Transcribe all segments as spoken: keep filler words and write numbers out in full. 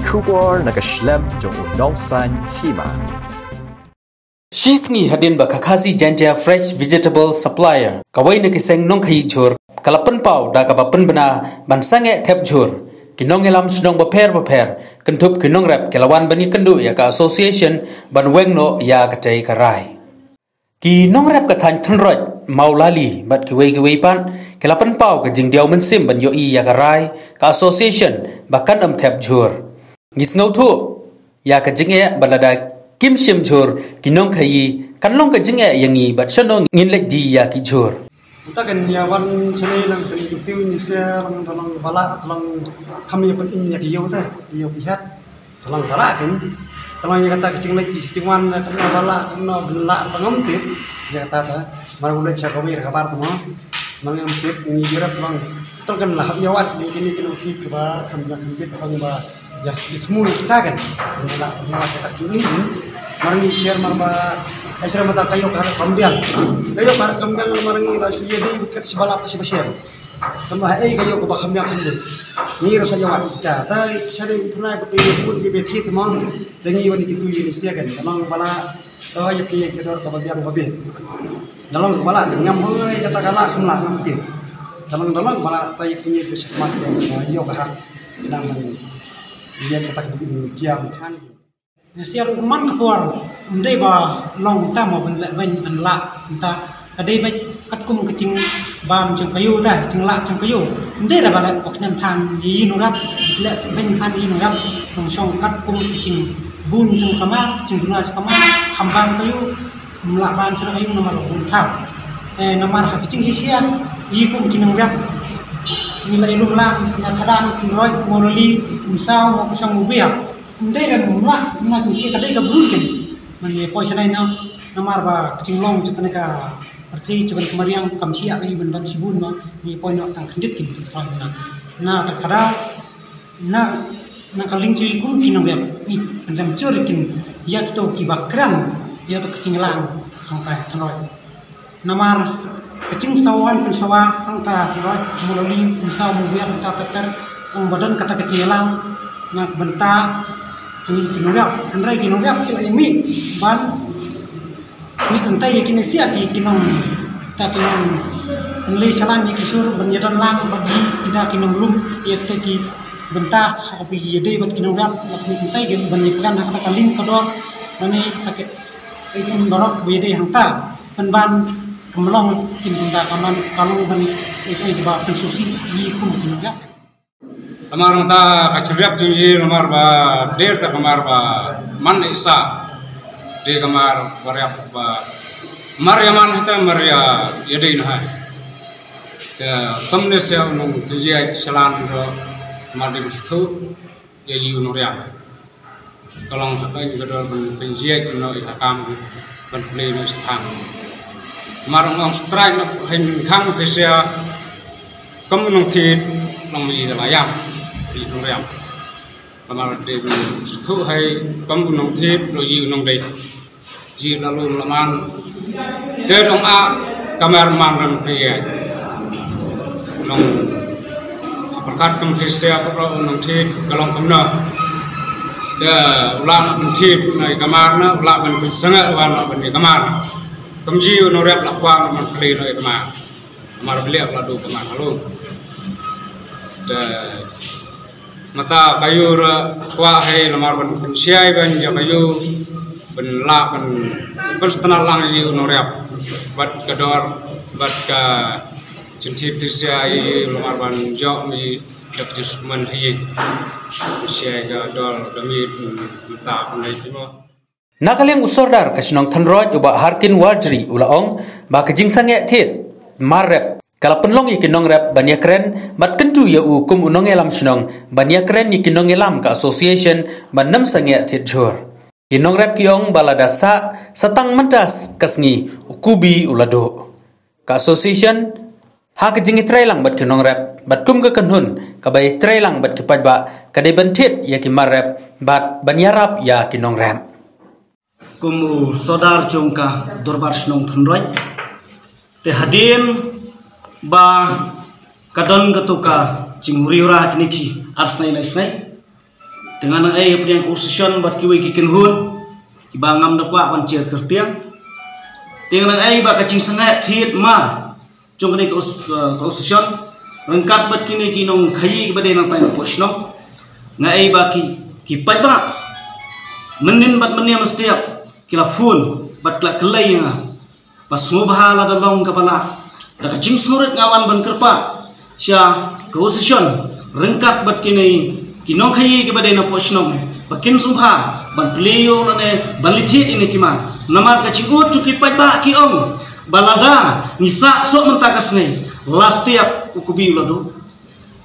Khubor na ka shlem jong u nongsan hima. Shi sngi hadien ba ka Khasi Jaintia Fresh Vegetable Supplier, kawei na ki seng nongkhaii jhur, ka la pynpaw da kaba pynbna ban sangeh thep jhur, ki nongïalam shnong bapher bapher, kynthup ki nongrep, ki la wan ban ïakynduh ïa ka association ban weng noh ïa katei ka rai. Ki nongrep ka thaiñ Thynroit, Mawlali bad kiwei kiwei pat, ki la pynpaw ka jingdiaw mynsiem ban ïohi ïa ka rai ka association ba kan ym thep jhur. Ngi sngewthuh ïa ka jingeh ba lada kim shim jhur ki nongkhaii, kan long ka jingeh ïa ngi bad shano ngin leit die ïa ki jhur. Uta kan ïa wan shane lang kan ïa tiew ni se lang da lang ba lah, da lang kham ïa pynim ïa ki ïew te, ïew ki het. Da lang ba lah kan, da lang ïa kata ka jingleit ki jingwan, da kan ba lah, kan ba lah, da ngam tip ïa kata ta. Mar u leit sha kawei ka bar ta ma, ma ngam tip, ngi ïarap lang. Tang kan lah ïa wat ni kini kini ki ba kham ïa kham tip lang ba ïa, ïa thmu ïa kita kan. Kan lah ïa wat kita jingim kan. Mar ngi share mar ba, ai share mata ka ïoh ka hara kambiang. Ka ïoh ka hara kambiang mar ngi la shu ïa dei kat shi ba lap shi ba share. Tang ba ha ei ka ïoh ka ba kham ïa kham dei. Ngi ruh sa ïa wat kita. Ta share pynai ba ka ïoh pun ki beti tmang. Da ngi wan ki tu ïa ni sia kan. Tang ba la, to ïa ki ïa ki dor ka ba biang ba bit. Da long ka ba la, ngam hoi kata ka la kham la ngam tip. Da long, da long ka ba la, to ïa ki ïa ki sukmat ïa, ïa ka hak. Nang man ïa kata ka ba jiang kan. Sia ruh man ka por, ym dei ba long ta mo ban leh beiñ ban lah ta. Ka dei beit katkum ka jingbam jong ka ïew ta, jinglah jong ka ïew. Ym dei ra ba leh ba khnang than ïa ïing nongrep, leh beiñ than ïa ïing nongrep, nongshong katkum ka jingbun jong ka mar, jingduna jong ka mar, kham bam ka ïew, ym lah bam shuh ka ïew namar bun thaw. Eh, namar ha ka jingshisha, ïa kum ki nongrep, ngi la ïalum lang, na Thadang, Thynroit, Mawlali, Umsaw, Mawkshong, Mawbiar. Ym dei ra mlah, mlah tu shi ka dei ka brun ken. Man ïa poi shanai na, namar ba ka jinglong jong kane ka pyrthei jong kane ka mariang kam shia ka i ban ban shibun ma, ïa poi noh tang khyndiat kin tu khoi na. Na ta ka daw, na, na ka liang jong i kum ki nongrep, i pyndam jur kin, ïa kito ki ba kren, ïa to ka jinglang, hangtai Thynroit. Namar ka jingsawa pynsawa hangta Thynroit, Mawlali, Umsaw, Mawbiar, hangta ter ter, ong ba don kata ka jingïalang na ka bynta jong ki nongrep. Hynrei ki nongrep ki la ïa mih ban mih hangta ïa kine sia ki, ki nong, ta ki nong pynleit shalan ïa ki sur ban ïa don lang bad ki, kita ki nonglum ïa kita ki bynta ha ka ba ïa dei bad ki nongrep, la mih hangta ïa ban ïa pyngan ha kata ka lim ka dor, mane ha ka, ka ïa barok ba ïa dei hangta. Pynban ka mlong kin bynta ka man ka long ban ïa ka ba pynsngewsih ïa kum kin ïa. Namar mynta ka jingriap jong ngi namar ba der ta ka mar ba man ïa sa. Dei ka mar ba riap ba mar ïa man hita mar ïa ïa dei na hai. Ka kam ne sia u nong ka jia shalan ro mar dei ba shu ïa ji u nong riap. Ka long ha ka ïing ka dor ban pynjia ki noh ïa ka kam ban pynleit noh shaphang. Mar ong ong strike noh ha ïing khang phi sia kam nong thied long mi da la ïam. Ïa nong riam. Namar dei ban shu hai kam nong thied lo ji nong dei. Ji la lum la man. Te dong a ka mer man rem te ye. Nong perkat kem te sia ko nong te ka long kem na. Te u la na kem te na ka mar na, u la ban kem sanga u la ban ka mar. Kem ji u nong rep la kwang man kli na ka mar. Mar beliak la du ka mar halu. Te Mata ka ïu ra kwah hai namar ban pynshai ban ïa ka ïu ban lah ban pynstad lang ïa u nong riap bad ka dor bad ka jingtip pisa ïa namar ban jok mi dak jisman hai pynshai ka dor da mi mata ban ai timo. Na ka liang u Sordar ka shnong Thanroit u Bah Harkin Warjri u la ong ba ka jingsangeh thied mar rep ka la pynlong ïa ki nongrep ban ïakren bad kyntu ïa u kum u nongïalam shnong ban ïakren ïa ki nongïalam ka association ban nym sangeh thied jhur. Ki nongrep ki ong ba lada sah sa tang mynta ka sngi u kubi u la duh. Ka association ha ka jingïatreilang bad ki nongrep bad kum ka kynhun kaba ïatreilang bad ki paidbah ka dei ban thied ïa ki mar rep bad ban ïarap ïa ki nongrep. Kum u sordar jong ka dorbar shnong Thanroit, te hadien ba ka don kato ka jinguriura kine ki ar sngi lai sngi. Te nga nang ai hapdeng ka opposition bad kiwei ki kynhun kiba ngam da kwah ban jer kyrtiang. Te nga nang ai ba ka jingsangeh thied mar jong kane ka os-, ka opposition ryngkat bad kine ki nongkhaii kiba dei nangtai napoh shnong. Nga ai ba ki, ki paidbah mynnin bad mynnin mynstep ki la phone bad ki la kylli ïa nga ba sngewbha lada long kaba lah, da ka jingsngewrit nga wan ban kyrpad sha ka opposition ryngkat bad kine ki nongkhaii kiba dei napoh shnong ba kin sngewbha ban plie ïa u lane ban leit thied ïa kine ki mar. Namar ka jingud jong ki paidbah ki ong ba lada ngi sah soh mynta ka sngi, la step u kbi u la duh.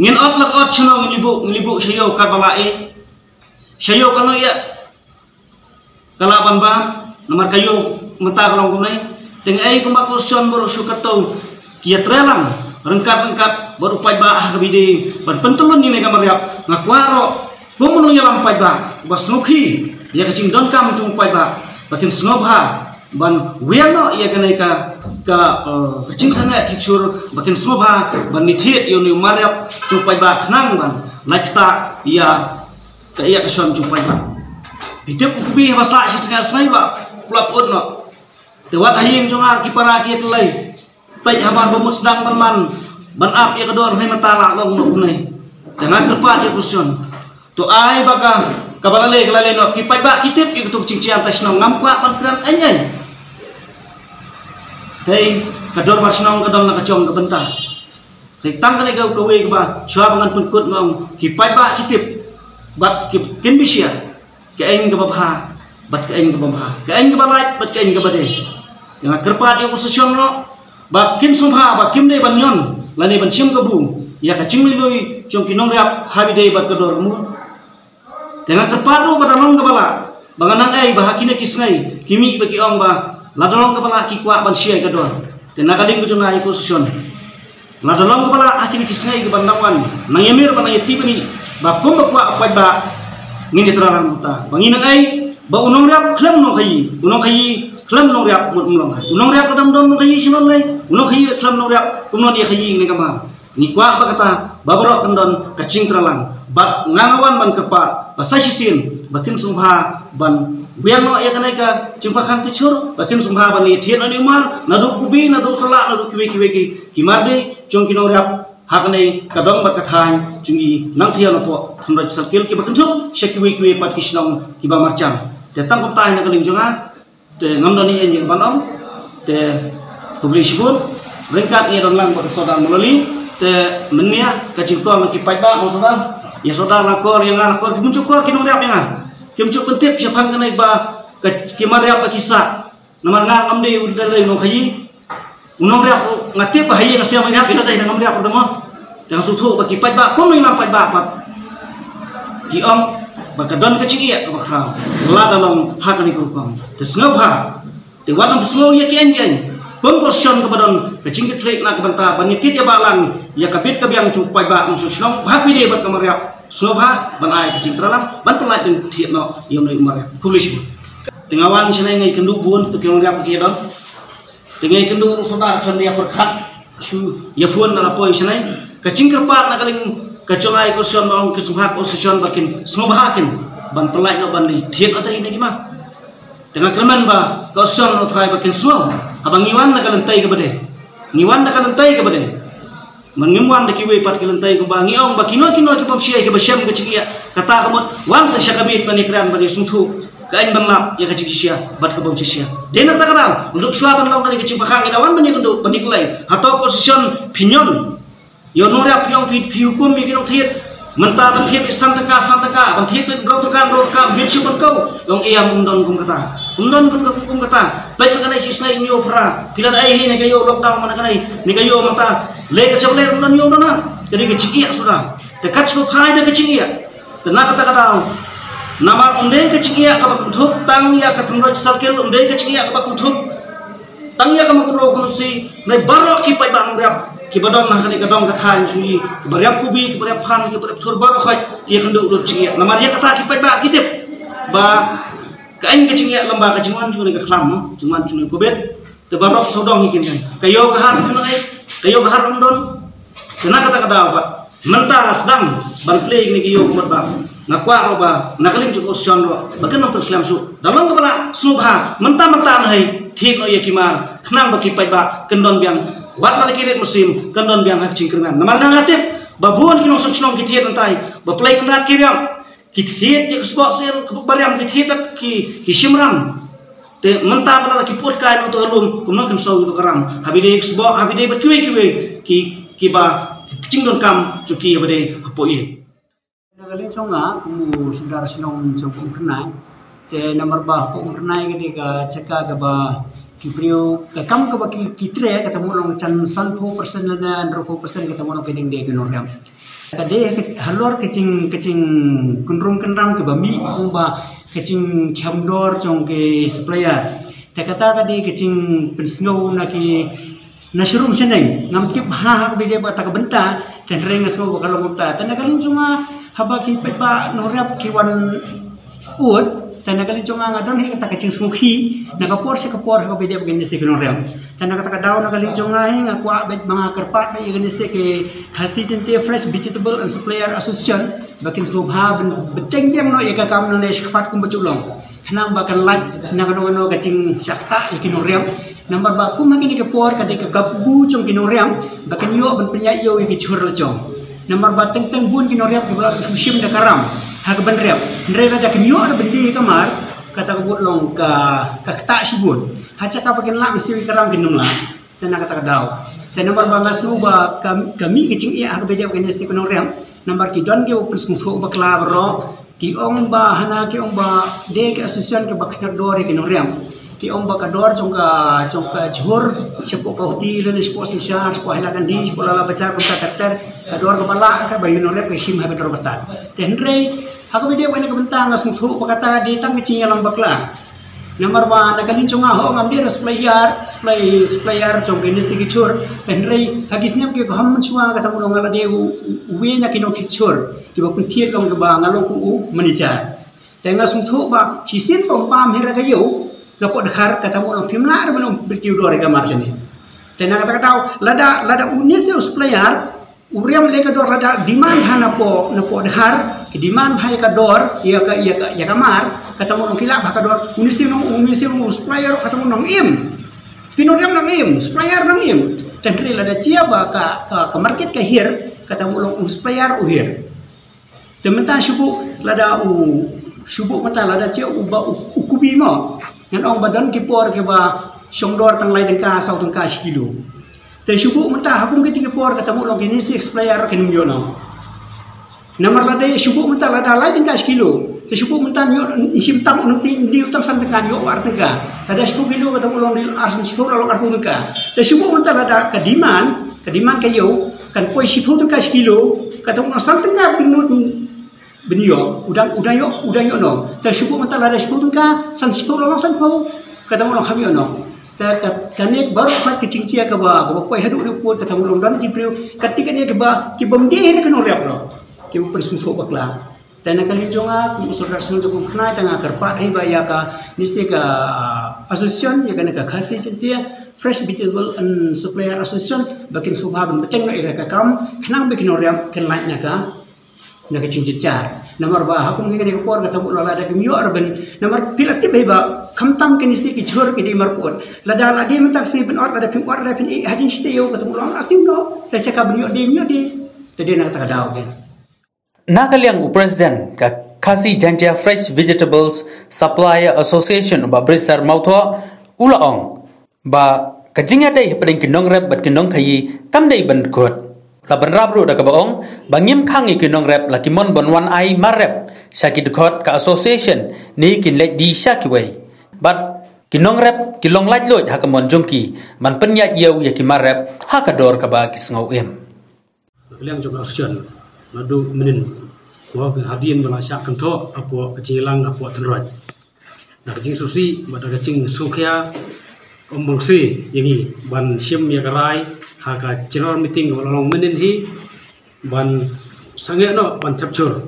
Ngin ot la ka ot shano, ngin leit buh, ngin leit buh sha ïew katba lah eh. Sha ïew katno ïa ka lah ban bam, namar ka ïew mynta ka long kumne. Te nga ai kumba ka opposition baroh shu katto ki ïatreilang ryngkat ryngkat bad u paidbah ha kaba ïadei ban pyntyllun ïa kane ka mariap. Nga kwah ruh kum u nongïalam paidbah ba sngewkhia ïa ka jingdonkam jong u paidbah ba kin sngewbha ban wiang noh ïa kane ka, ka, eh, ka jingsangeh thied shuh, ba kin sngewbha ban leit thied ïa une u mariap jong u paidbah khnang ban lait ktah ïa ka ïa ka shon jong u paidbah. Phi tip u kbi haba sah shi sngi ar sngi ba u la pyut noh. Te wat ha ïing jong nga ki para ki ïa kylli. Peit hamar ba mut sdang ban man ban ap ïa ka dor, hynrei mynta la long noh kumne. Te nga kyrpad ïa ka opposition, to ai ba ka, kaba la leh ka la leh noh, ki paidbah ki tip ïa kato ka jingshaniah shnong, ngam kwah ban kren eiei. Te ka dorbar shnong ka don la ka jong ka bynta. Te tang kane ka kawei kaba shuwa ba ngan pynkut nga ong, ki paidbah ki tip bad ki, kin bishar kaei kaba bha bad kaei kaba bha, kaei kaba lait bad kaei kaba dei. Te nga kyrpad ïa ka opposition ruh ba kin sngewbha ba kim dei ban ñion lane ban shim kabu ïa ka jingluilui jong ki nongriap ha kaba ïadei bad ka dor mut. Te nga kyrpad ruh ba da long kaba lah, ba nga nang ai ba ha kine ki sngi ki mih ba ki ong ba lada long kaba lah ki kwah ban shai ka dor. Te na ka liang ka jong nga ïa ka opposition, lada long kaba lah ha kine ki sngi kiban dang wan, nang ïamir bad nang ïatip bniah ba kumba kwah u paidbah ngin ïatreilang kumta. Ba ngi nang ai ba u nongriap khlem nongkhaii, u nongkhaii khlem nongriap mut um long khaii. U nongriap lada um don nongkhaii shu nang lei, u nongkhaii khlem nongriap kumno un ïakhaii ne ka mar. Ngi kwah ba kata ba baroh kan don ka jingtreilang. Bad nga nga wan ban kyrpad ba sa shisien ba kin sngewbha ban wiang noh ïa kane ka jingpyrkhat thied shuh, ba kin sngewbha ban leit thied noh ïa u mar, naduh u kbi, naduh u salah, naduh kiwei kiwei ki, ki mar dei jong ki nongriap ha kane ka dong bad ka thaiñ jong ngi nangta napoh Thanroj Circle kiba kynthup sha kiwei kiwei pat ki shnong kiba marjan. Te tang kumta hi na ka liang jong nga. Te ngam don ei ei ban ong. Te khublei shibun. Ryngkat ngi don lang bad u Sordar Maloli. Te mynne ka jingkor na ki paidbah, u Sordar, ïa Sordar la kor, ïa nga la kor, kim ju kor ki nongriap ïa nga. Kim ju pyntip shaphang kane ba ka, ki mar riap ba ki sah. Namar nga ngam dei u dei u nongkhaii. U nongriap ruh nga tip ba ha ïing ha sem ïa nga phi la dei nongriap ruh mo. Te nga sngewthuh ba ki paidbah kum ngi lam paidbah pat ki ong ba ka don ka jingïeit kaba khraw lada long ha kane ka rukom. Te sngewbha, te wat nym sngew ïa ki eiñ ki eiñ. Kum ka opposition kaba don ka jingkitkhlieh na ka bynta ban ïa kit ïa ba lang ïa ka bit ka biang jong u paidbah nongshong shnong, bad bad ka mariap, sngewbha ban ai ka jingtreilang ban pynlait ban thied noh ïa u mariap. Khublei shibun. Te nga wan shane nga ïakynduh bun, to ki nongriap ki don. Te nga ïakynduh ruh Sordar khlem da ïa pyrkhat shuh, ïa phone na la poi shane. Ka jingkyrpad na ka liang ka jong nga ïa ka opposition, ba ong ki sngewbha ka opposition ba kin sngewbha kin ban pynlait noh ban leit thied noh ïa kine ki mar. Te nga kyrmen ba ka opposition u trai ba kin sngew haba ngi wan na ka lynti kaba dei. Ngi wan na ka lynti kaba dei. Mynta ngim wan da kiwei pat ki lynti kumba ngi ong ba kino kino ki bym shai kiba shem ka jingïeit, kata ka mut wan sa sha ka miet ban ïakren ban ïasngewthuh ka aiñ ban lap ïa ka jingshisha bad ka bym shisha. Dei na kata ka daw, naduh shuwa ban long kane ka jingpyrkhat ngi la wan ban ïakynduh ban ïakylli. Hato ka opposition phi ñion ïa u nongriap, phi ong phi, phi hukum ïa ki nongthied. Mynta ban thied beit san tyngka san tyngka, ban thied beit hynriew tyngka hynriew tyngka, beit shu ban khaw. Long ïa, ym don kum kata. Ym don kum, kum kata. Peit na kane shi sngi ym ïoh phra. Phi la dei hi ne ka ïoh lockdown, ma na kane ne ka ïoh mynta. Lei ka jong lei ym don ïoh don na. Ka dei ka jingïeit suda. Te kat shu phai da ka jingïeit. Te na kata ka daw, namar ym dei ka jingïeit kaba kynthup tang ïa ka Thanroj Circle, ym dei ka jingïeit kaba kynthup tang ïa ka Mawkynrew constituency, ne baroh ki paidbah nongriap kiba don ha kane ka dong ka thaiñ jong ngi, kiba riap kubi, kiba riap phan, kiba riap thur, baroh khoit ki ïakynduh lut jingïeit. Namar ïa kata ki paidbah ki tip ba ka aiñ ka jingïeit lem bad ka jingwan jong kane ka khlam, no, jingwan jong kane ka covid. Te baroh sawdong hi kin kan. Ka ïoh ka har, ka ïoh ka har ym don. Te na kata ka daw pat Mynta nga sdang ban plie ïa kine ki ïew ka mut ba nga kwah ruh ba na ka liang jong ka opposition ruh ba kin ym pynslem shuh. Da long kaba lah sngewbha mynta mynta, hei thied noh ïa ki mar khnang ba ki paidbah kin don biang, wat la ki rit mynsiem kin don biang ha ka jingkyrmen. Namar nga tip ba bun ki nongshong shnong ki thied mynta, ba Blei Kynrad ki riam, ki thied ïa ka sboh sir kaba riam, ki thied da ki, ki shim ram. Te mynta ba la ki put kai nangta ha lum, kumno kin sngewthuh ka ram? Haba ïadei ka sboh, haba ïadei bad kiwei kiwei ki, kiba jingdonkam jong ki haba ïadei hapoh ïing. Na ka liang jong nga kum u sordar shnong jong Umkyrnai. Te namar ba hapoh Umkyrnai ka dei ka jaka kaba ki briew, ka kam kaba ki, ki trei, kata mut long ka jan sanphew percent lane hynriewphew percent kata mut long ka dei ki nongriam. Ka dei halor ka jing, ka jingkynrum kynram kaba mih, ong ba ka jingkhiam dor jong ki supplier. Te kata ka dei ka jingpynsngew na ki, na sharum shaneng. Ngam tip ha, ha kaba ïadei bad kata ka bynta, te hynrei nga sngew ba ka long kumta. Te na ka liang jong nga, haba ki paidbah nongriam ki wan ud, te na ka liang jong nga nga don hi kata ka jingsngewkhia na ka por sha ka por ha kaba ïadei bad kine ki nongriam. Te na kata ka daw na ka liang jong nga hi nga kwah beit ba nga kyrpad beit ïa kine ki Khasi Jaintia Fresh Vegetable and Supplier Association ba kin sngewbha byn-, bteng biang noh ïa ka kam nangne shakhmat kumba ju long. Khnang ba kan lait na kano kano ka jingshah ktah ïa ki nongriam. Namar ba kum ha kine ki por ka dei ka kabu jong ki nongriam ba kin ïoh ban pynïaid ïew ïa ki jhur la jong. Namar ba teng teng bun ki nongriam kiba la shu shim da ka ram ha ka ban riam. Hynrei lada kin ïoh ban die ïa ka mar, kata ka mut long ka, ka ktah shibun. Ha jaka ba kin lah ban siew ïa ka ram kin ym lah. Te na kata ka daw, te namar ba nga sngew ba ka, ka mih ka jingeh ha kaba ïadei bad kine ki nongriam. Namar ki don kiba pynsngewthuh bakla baroh. Ki ong ba hana, ki ong ba dei ki association kiba khñiot dor ïa ki nongriam. Ki ong ba ka dor jong ka, jong ka jhur shapoh Guwahati lane shapoh Silchar, shapoh Hailakandi, shapoh Lala Bazar, kumta ter ter, ka dor kaba lah kaba ïa ki nongriam ki shim ha ka dor kata. Te hynrei ha kaba ïadei bad kane ka bynta nga sngewthuh ba kata dei tang ka jingïalam bakla. Namar ba na ka liang jong nga ho ngam dei supplier, supply, supplier jong kine ki jhur. Hynrei ha ki snem kiba kham mynshuwa kata mut long nga la dei u, u, uwei na ki nongthied jhur kiba pynthied long kaba nga long kum u manager. Te nga sngewthuh ba shisien ba ym pam hi ruh ka ïew napoh Dkhar, kata mut long phim lah ruh ban ym pynthiew dor ïa ka mar shane. Te na kata ka daw lada, lada une u supplier u riam leh ka dor, lada demand bha napoh, napoh Dkhar, ki demand bha ïa ka dor, ïa ka, ïa ka, ïa ka mar, kata mut long ki lah bha ka dor, une sien, une sien u supplier kata mut long im. Ki nongriam long im, supplier long im. Te hynrei lada jia ba ka, ka, ka market ka hiar, kata mut long u supplier u hiar. Te mynta shu buh lada u, shu buh mynta lada jia u ba u, u kubi mo. Ngan ong ba don ki por kiba shong dor tang lai tyngka, saw tyngka shi kilo. Te shu buh mynta ha kum kiti ki por kata mut long kine ki supplier kin ïoh noh. Namar lada shu buh mynta lada lai tyngka shi kilo, te shu buh mynta ïoh, shim tam u nongpynïaid u tang san tyngka, ïoh ar tyngka. Lada shiphew kilo kata mut long ar san shiphew, la long arphew tyngka. Te shu buh mynta lada ka demand, ka demand ka ïew kan poi shiphew tyngka shi kilo, kata mut long san tyngka pynlut. Ban ïoh, u dang, u dang ïoh, u dang ïoh noh. Te shu buh mynta lada shiphew tyngka, san shiphew, la long sanphew, kata mut long kham ïoh noh. Te ka, kane baroh pat ka jingjia kaba, kaba poi haduh ruh pud, kata mut long don ki briew kata kane kaba, ki bym dei hi ki nongriam noh, kiba pynsngewthuh bakla. Te na ka liang jong nga kum u sordar shnong jong Umkyrnai, te nga kyrpad hi ba ïa kane ka association, ïa kane ka Khasi Jaintia Fresh Vegetable and Supplier Association ba kin sngewbha ban bteng noh ïa ka kam khnang ba ki nongriam kin lait na ka, na ka jingjynjar. Namar ba ha kum kane ka por kata mut long lada kim ïoh ruh ban, namar phi la tip hi ba khamtam kine ki jhur ki dei marpud. Lada la dei mynta ka sngi ban ot, lada phim ot, lada phin ïeh hadien shi taïew kata mut long la siew noh. Te sha ka ban ïoh dei, ym ïoh dei. Te dei na kata ka daw kein. Na ka liang u President ka Khasi Jaintia Fresh Vegetables Supplier Association, u Bah Brewster Mawthoh, u la ong ba ka jingïadei hapdeng ki nongrep bad ki nongkhaïi kam dei ban dkhot. La bynrap ruh da kaba ong ba ngim khang ïa ki nongrep la ki mon ban wan ai mar rep sha ki dkhot ka association, ne kin leit die sha kiwei. Bad ki nongrep ki long laitluid ha ka mon jong ki ban pynïaid ïew ïa ki mar rep ha ka dor kaba ki sngew im. Liang jong ka association naduh mynnin, ko hadien ba la shah kynthoh hapoh ka jingïalang hapoh tynroit. Na ka jingsngewsih bad ka jingsngewkhia, ym bang shisha ïa ngi ban shim ïa ka rai ha ka general meeting kaba la long mynnin hi ban sangeh noh ban thep jhur.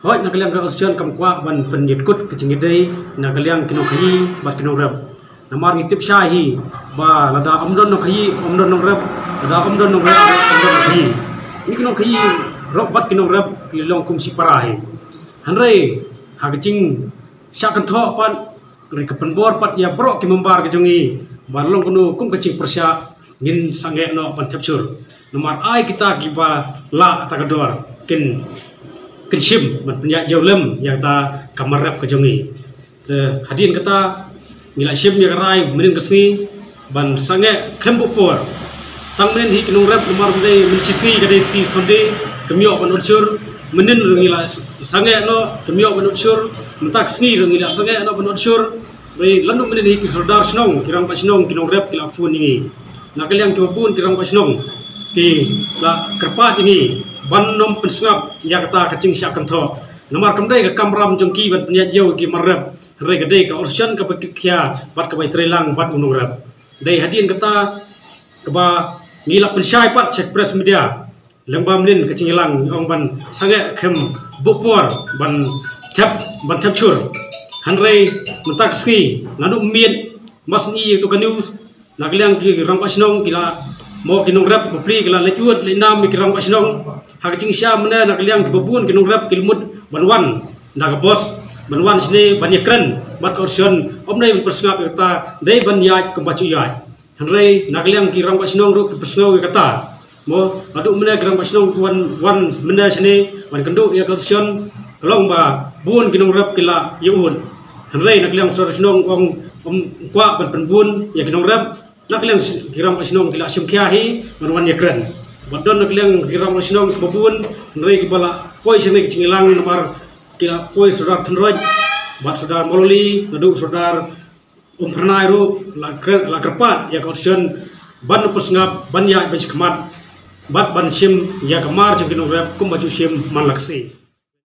Hooid, na ka liang ka association kam kwah ban pynïaid kut ka jingïadei na ka liang ki nongkhaïi bad ki nongrep. Namar ngi tip shai hi ba lada ym don nongkhaïi, ym don nongrep, lada ym don nongrep, ym don nongkhaïi. Ngi ki nongkhaii ruh bad ki nongrep ki long kum shipara hi. Hynrei ha ka jingshah kynthoh pat, hynrei ka pynbor pat ïa baroh ki member ka jong ngi ba long kano kum ka jingpyrshah, ngin sangeh noh ban thep shur. Namar ai kita kiba lah ta ka dor kin kin shim ban pynïaid ïew lem ïa kata ka mar rep ka jong ngi. Te hadien kata ngi la shim ïa ka rai mynnin ka sngi ban sangeh khlem buh por. Tang mynnin hi ki nongrep namar ba dei mynnin shi sngi ka dei shi Sunday, kim ïoh ban ut shur. Mynnin ruh ngi la sangeh noh, kim ïoh ban ut shur. Mynta ka sngi ruh ngi la sangeh noh ban ut shur. Dei lano mynnin hi ki sordar shnong, ki rangbah shnong, ki nongrep ki la phone ïa ngi. Na ka liang kiba bun ki rangbah shnong ki la kyrpad ïa ngi ban nym pynsngap ïa kata ka jingshah kynthoh. Namar kam dei ka kamram jong ki ban pynïaid ïew ki mar rep. Hynrei ka dei ka orson kaba kitkhia bad kaba ïatreilang bad u nongrep. Dei hadien kata kaba ngi la pynshai pat sha press media. Lyngba mynnin ka jingïalang ngi ong ban sangeh khlem buh por ban thep, ban thep shur. Hynrei mynta ka sngi naduh mynmiet, mas ngi ïa ka news, na ka liang ki rangbah shnong ki la, mo ki nongrep bapli ki la leit ud leit nam ïa ki rangbah shnong. Ha ka jingshisha mynne na ka liang kiba bun ki nongrep ki la mut ban wan da ka bos ban wan shane ban ïakren bad ka orson ym dei ban pynsngap ïa kata, dei ban ïaid kumba ju ïaid. Hynrei na ka liang ki rangbah shnong ruh ki pynsngew ïa kata. Mo, naduh mynne ki rangbah shnong ki wan, wan mynne shane ban kynduh ïa ka orson, ka long ba bun ki nongrep ki la ïa ud. Hynrei na ka liang sordar shnong ong ym kwah ban pynbun ïa ki nongrep. Na ka liang ki rangbah shnong ki la shim khia hi ban wan ïakren. Bad don na ka liang ki rangbah shnong kiba bun, hynrei kiba la poi shane ka jingïalang namar ki la poi sordar Thenroit bad sordar Maloli, naduh sordar Umphyrnai ruh la kre-, la kyrpad ïa ka orson ban pynsngap, ban ïaid ban shakhmat bad ban shim ïa ka mar jong ki nongrep kumba ju shim man la ka sngi.